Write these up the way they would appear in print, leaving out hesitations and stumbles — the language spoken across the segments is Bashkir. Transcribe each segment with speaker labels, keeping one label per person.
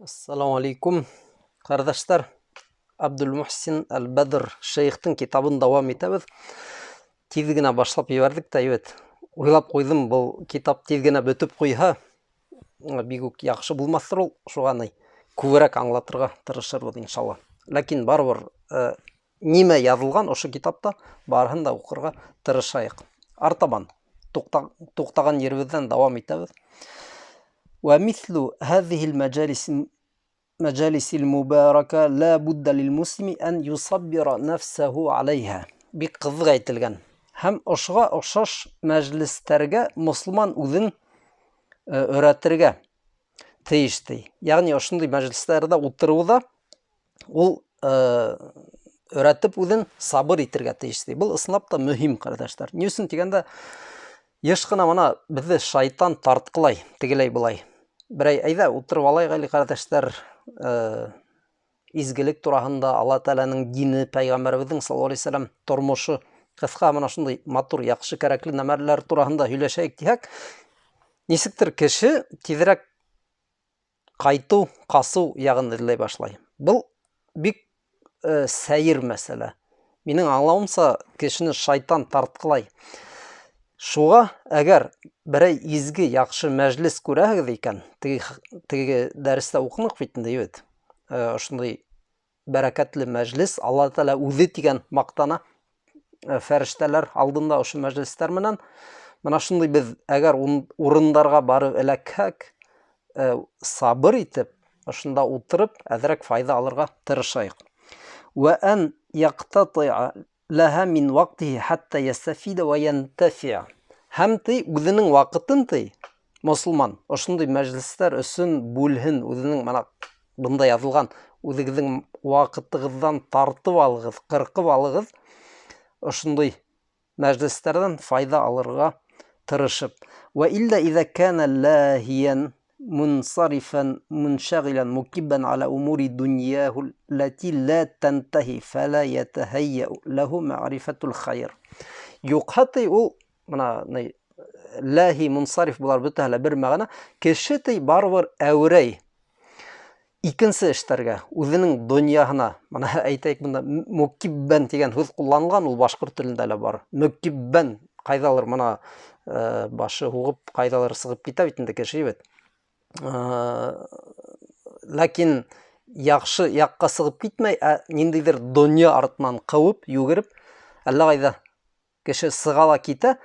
Speaker 1: Ассаламу алейкум, ҡәрҙәштәр. Абдул-Мухсин Әл-Бәдр шейхтың китабын дауам итәбеҙ. Тиҙ генә башлап ебәрҙек тә бит. Уйлап ҡуйҙым, был китап тиҙ генә бөтөп ҡуйһа, бик үк яҡшы булмаҫтыр ул, шуға ни күберәк аңлатырға тырышырбыҙ иншалла. Ләкин барыбер нимә яҙылған ошо китапта, барыһын да уҡырға тырышайыҡ. Артабан туҡтаған еребеҙҙән дауам итәбеҙ. Вә миҫлу һәҙиһил мәжалис мәжалисил мубарака ла будда лил муслими ан юсаббира нәфсәһу алейһа. Бик ҡыҙыҡ әйтелгән. Һәм ошоға оҡшаш мәжлестәргә мосолман үҙен өйрәтергә тейеш ти. Йәғни ошондай мәжлестәрҙә ултырыуҙа ул өйрәтеп үҙен сабыр итергә тейеш ти. Был ысынлап та мөһим, ҡәрҙәштәр. Ни өсөн тигәндә, йыш ҡына мына беҙҙе шайтан тартҡылай, тегеләй былай. Берәй әйҙә ултырып алайыҡ әле, ҡәрҙәштәр, изгелек тураһында, Алла Тәғәләнең дине, пәйғәмбәребеҙҙең саллаллаһу алейһи вәсәләм тормошо, ҡыҫҡа мына шундай матур, яҡшы, кәрәкле нәмәләр тураһында һөйләшәйек тиһәк, нисектер кеше тиҙерәк ҡайтыу, ҡасыу яғын эҙләй башлай. Был бик сәйер мәсьәлә. Минең аңлауымса, кешене шайтан тартҡылай. Шуға әгәр берәй изге, яҡшы мәжлес күрәһегеҙ икән, теге дәрестә уҡыныҡ бит инде, бит. Ошондай бәрәкәтле мәжлес, Алла Тәғәлә үҙе тигән маҡтана, фәрештәләр алдында ошо мәжлестәр менән. Мына шундай беҙ әгәр урындарға барып эләкһәк, сабыр итеп, ошонда ултырып, әҙерәк файҙа алырға тырышайыҡ. Вә ән яҡтатиа ләһә мин ваҡтиһи хатта ястафида вә янтафиа. Һәм ти үҙенең ваҡытын ти мосолман ошондай мәжлестәр өсөн бүлһен, үҙенең мына бында яҙылған үҙегеҙҙең ваҡытығыҙҙан тартып алығыҙ, ҡырҡып алығыҙ, ошондай мәжлестәрҙән файҙа алырға тырышып. Вә илля иҙа кана лаһиян мунсарифан муншагилан мукиббан аля умури дуньяху лати ла тантахи фала ятахайя лаху маърифатул хайр. Юҡһа ти ул мына ни лаһи мунсариф булар бөтәһе лә бер мәғәнә. Кеше ти барыбер әүрәй икенсе эштәргә, үҙенең донъяһына. Мына әйтәйек, бында мукиббән тигән һүҙ ҡулланылған, ул башҡорт телендә лә бар. Мукиббән ҡайҙалыр мына, башы һуғып ҡайҙалыр сығып китә бит инде кеше бит. Ләкин яҡшы яҡҡа сығып китмәй, ә ниндәйҙер донъя артынан ҡыуып, йүгереп, әллә ҡайҙа кеше сыға ла китә.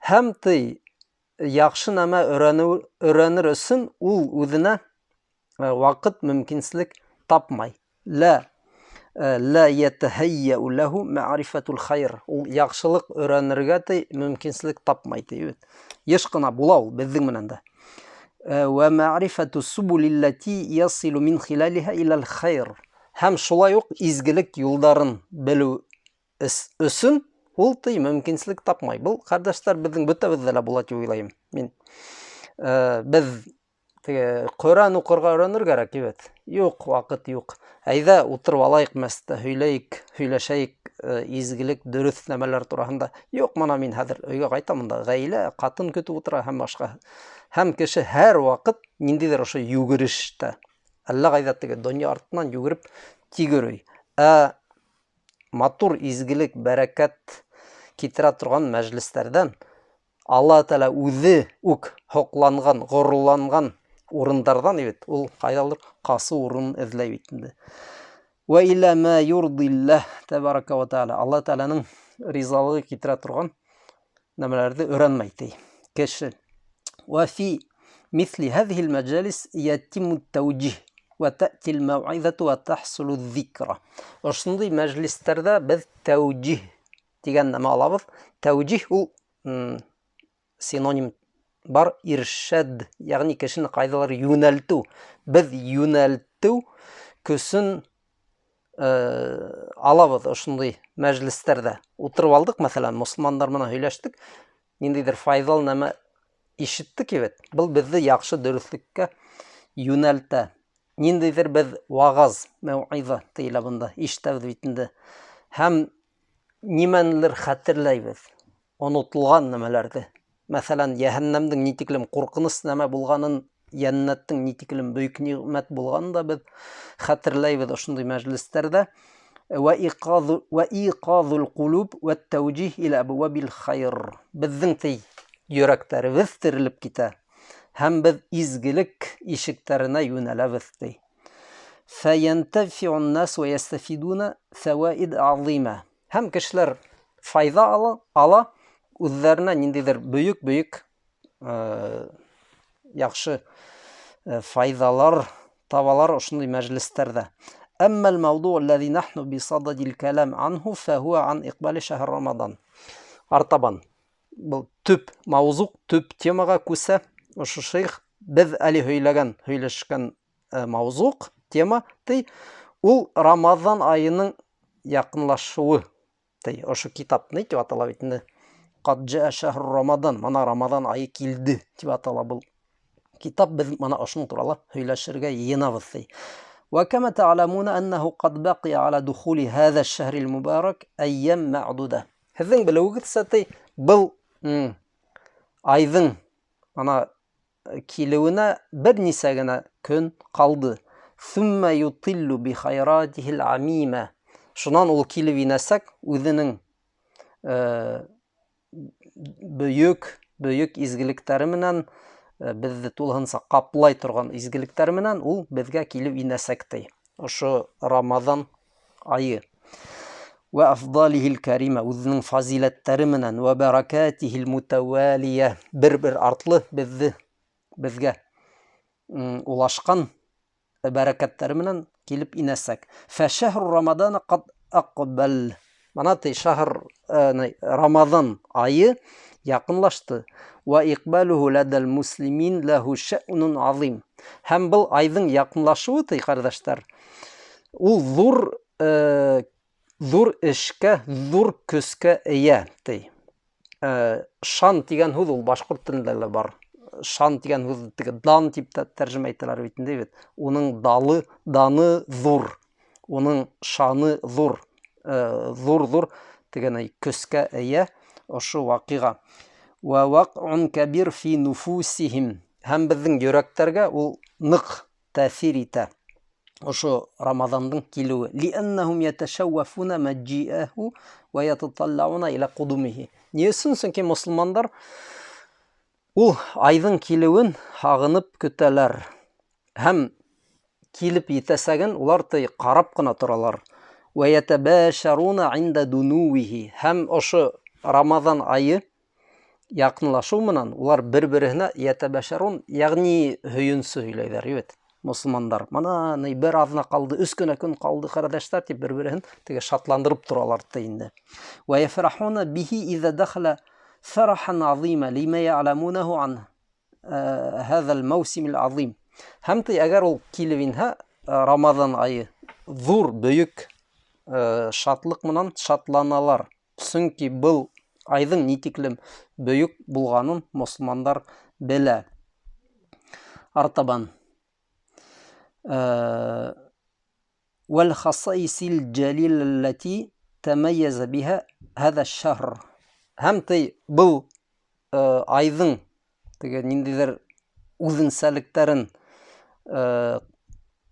Speaker 1: Һәм ти яҡшы нәмә өйрәнер өсөн ул үҙенә ваҡыт, мөмкинселек тапмай. Ла ятахайяу лаху маърифатул хайр. Ул яҡшылыҡ өйрәнергә ти мөмкинселек тапмай ти бит. Йыш ҡына була ул беҙҙең менән дә. Вә маърифату субулиллати ясилу мин хилалиһа илал хайр. Һәм шулай уҡ изгелек юлдарын белеү өсөн ул ти мөмкинселек тапмай. Был, ҡәрҙәштәр, беҙҙең бөтәбеҙҙә лә була тип уйлайым мин. Беҙ теге Ҡөрьән уҡырға өйрәнер кәрәк бит. Юҡ, ваҡыт юҡ. Әйҙә ултырып алайыҡ мәсеттә, һөйләйек, һөйләшәйек, изгелек, дөрөҫ нәмәләр тураһында. Юҡ, мына мин хәҙер өйгә ҡайтам, мында ғаилә, ҡатын көтөп ултыра һәм башҡа. Һәм кеше һәр ваҡыт ниндәйҙер ошо йүгерештә. Әллә ҡайҙа теге донъя артынан йүгереп тик йөрөй. Ә матур изгелек, бәрәкәт китерә торған мәжлестәрҙән Алла Тәғәлә үҙе үк һоҡланған, ғорурланған урындарҙан бит ул ҡайҙалыр ҡасыу урынын эҙләй бит инде. Вә илә мә юрдилләһ тәбәрәкә вә тәғәлә. Алла Тәғәләнең ризалығы китерә торған нәмәләрҙе өйрәнмәй ти кеше. Вә фи миҫли һәҙиһил мәжәлис ятиму тәүҗиһ вә тәтил мәүғизәту вә тәхсулу зикра. Ошондай мәжлистәрҙә беҙ тәүҗиһ тигән нәмә алабыҙ. Тәүҗиһ ул, синоним бар иршәд, йәғни кешене ҡайҙалыр йүнәлтеү. Беҙ йүнәлтеү көсөн алабыҙ ошондай мәжлестәрҙә. Ултырып алдыҡ, мәҫәлән, мосолмандар менән һөйләштек, ниндәйҙер файҙалы нәмә ишеттек бит. Был беҙҙе яҡшы дөрөҫлөккә йүнәлтә. Ниндәйҙер беҙ вағаз, мәүғиза тейелә бында, ишетәбеҙ бит инде. Һәм нимәнелер хәтерләйбеҙ, онотолған нәмәләрҙе. Мәҫәлән, йәһәннәмдең ни тиклем ҡурҡыныс нәмә булғанын йәннәттең ни тиклем бөйөк ниғмәт булғанын да беҙ хәтерләйбеҙ ошондай мәжлестәрҙә. Вә иҡаҙул ҡулуб вә тәүҗиһ иля әбвабил хайр. Беҙҙең ти йөрәктәребеҙ терелеп китә һәм беҙ изгелек ишектәренә йүнәләбеҙ ти. Фәйәнтәфиун нас вә ястәфидуна фәваид азима. Һәм кешеләр файҙа ала үҙҙәренә ниндәйҙер бөйөк-бөйөк яҡшы файҙалар табалар ошондай мәжлестәрҙә. Әммәл мәүҙуғ аллази нахну бисададил калам анһу фәһуә ан иҡбали шәһр Рамадан. Артабан был төп мауҙуғ, төп темаға күсә ошо шейх. Беҙ әле һөйләгән, һөйләшкән мауҙуғ, тема ти, ул Рамаҙан айының яҡынлашыуы ти. Ошо китап ни тип атала бит инде? Ҡад жаа шәһру Рамадан, мына Рамаҙан айы килде тип атала был китап. Беҙ мына ошоноң турала һөйләшергә йыйынабыҙ ти. وكما تعلمون أنه قد بقي على دخول هذا الشهر المبارك أيام معدودة. Һеҙҙең белеүегеҙсә ти, был айҙың мына килеүенә бер нисә генә көн ҡалды. ثم يطل بخيراته العميمة. Шунан ул килеп инәсәк үҙенең бөйөк изгелектәре менән, беҙҙе тулыһынса ҡаплай торған изгелектәр менән ул беҙгә килеп инәсәк ти. Ошо Рамаҙан айы. Вә афдалихил карима, үҙенең фазиләттәре менән, вә бәрәкәтихил мутәвәлия, бер-бер артлы беҙгә улашҡан бәрәкәттәре менән килеп инәсәк. Фәшәһру Рамадана ҡад аҡбал. Мына ти шәһр, Рамаҙан айы яҡынлашты. Вә иҡбалуһу ләдәл муслимин ләһу шәънун азим. Һәм был айҙың яҡынлашыуы ти, ҡәрҙәштәр, ул ҙур эшкә, ҙур көскә эйә ти. Шан тигән һүҙ ул башҡорт телендә лә бар. Шан тигән һүҙ теге дан тип тә тәржемә итәләр бит инде бит. Уның далы, даны ҙур, уның шаны ҙур, ҙур-ҙур тигән көскә эйә ошо ваҡиға. Вә ваҡғун кәбир фи нуфусихим. Һәм беҙҙең йөрәктәргә ул ныҡ тәьҫир итә ошо Рамаҙандың килеүе. Лиәннәһум ятәшәүәфүнә мәджиәһу вә ятаталлауна иля ҡудумихи. Ни өсөн? Сөнки мосолмандар ул айҙың килеүен һағынып көтәләр. Һәм килеп етәсәген улар ти ҡарап ҡына торалар. Вә ятәбәшәруна инда дунуихи. Һәм ошо Рамаҙан айы яҡынлашыу менән улар бер-береһенә ятәбәшәрун, йәғни һөйөнсө һөйләйҙәр бит. Мосолмандар мына ни бер аҙна ҡалды, өс кенә көн ҡалды, ҡәрҙәштәр тип бер-береһен теге шатландырып торалар ти инде. Вә яфрахуна бихи иза дахала фархан азима лима я'ламунаһу ан һазал маусим азим. Һәм ти әгәр ул килеп инһә Рамаҙан айы ҙур бөйөк шатлыҡ менән шатланалар. Сөнки был айҙың ни тиклем бөйөк булғанын мосолмандар белә. Артабан والخصائص الجليلة التي تميز بها هذا الشهر. Һәм ти был айҙың теге ниндәйҙер үҙенсәлектәрен,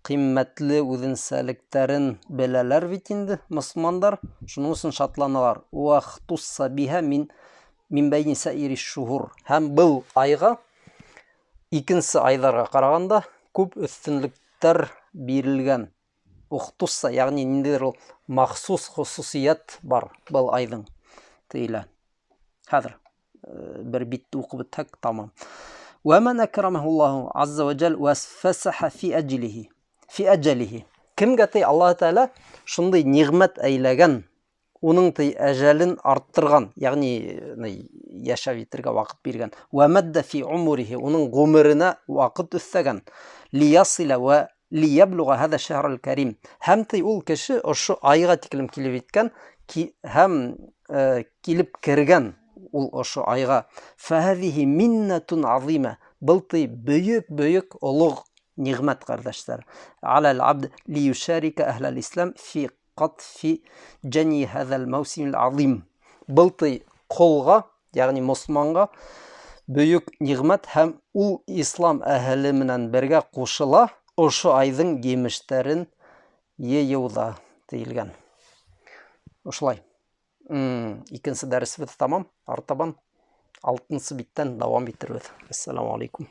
Speaker 1: ҡиммәтле үҙенсәлектәрен беләләр бит инде мосолмандар, шуның өсөн шатланалар. Вахтусса биһа мин бәйни саири шуһур. Һәм был айға икенсе айҙарға ҡарағанда күп өҫтөнлөктәр бирелгән. Ухтусса, йәғни ниндәйҙер ул махсус хосусиәт бар был айҙың тейелә. Хәҙер бер битте уҡып бөтһәк, тамам. Вә ман акрамаһуллаһу азза ва жал ва фасаха фи аҗлихи. Фи аҗалихи. Кемгә ти Аллаһ Тәгалә шундай ниғмәт әйләгән, уның ти әжәлен арттырған, ягъни йәшәп етергә ваҡыт биргән. Вә мадда фи умрихи, уның ғүмеренә ваҡыт өҫтәгән. Лиясила ва лияблуға һәҙә шәһрал кәрим. Һәм ти ул кеше ошо айға тиклем килеп еткән, һәм килеп кергән ул ошо айға. Фәһәҙиһи миннәтун азима. Был ти бөйөк-бөйөк олуғ ниғмәт, ҡәрҙәштәр. Алал абд лиюшарика әһләл ислам фи ҡатфи джани һәҙәл маусимил азим. Был ти ҡолға, йәғни мосолманға Бөйөк ниғмәт һәм ул ислам әһеле менән бергә ҡушыла ошо айҙың емештәрен йыйыуҙа тейелгән. Ошолай. Икенсе дәресебеҙ тамам. Артабан 6-нсы биттән дауам итербеҙ. Ассаламу алейкум.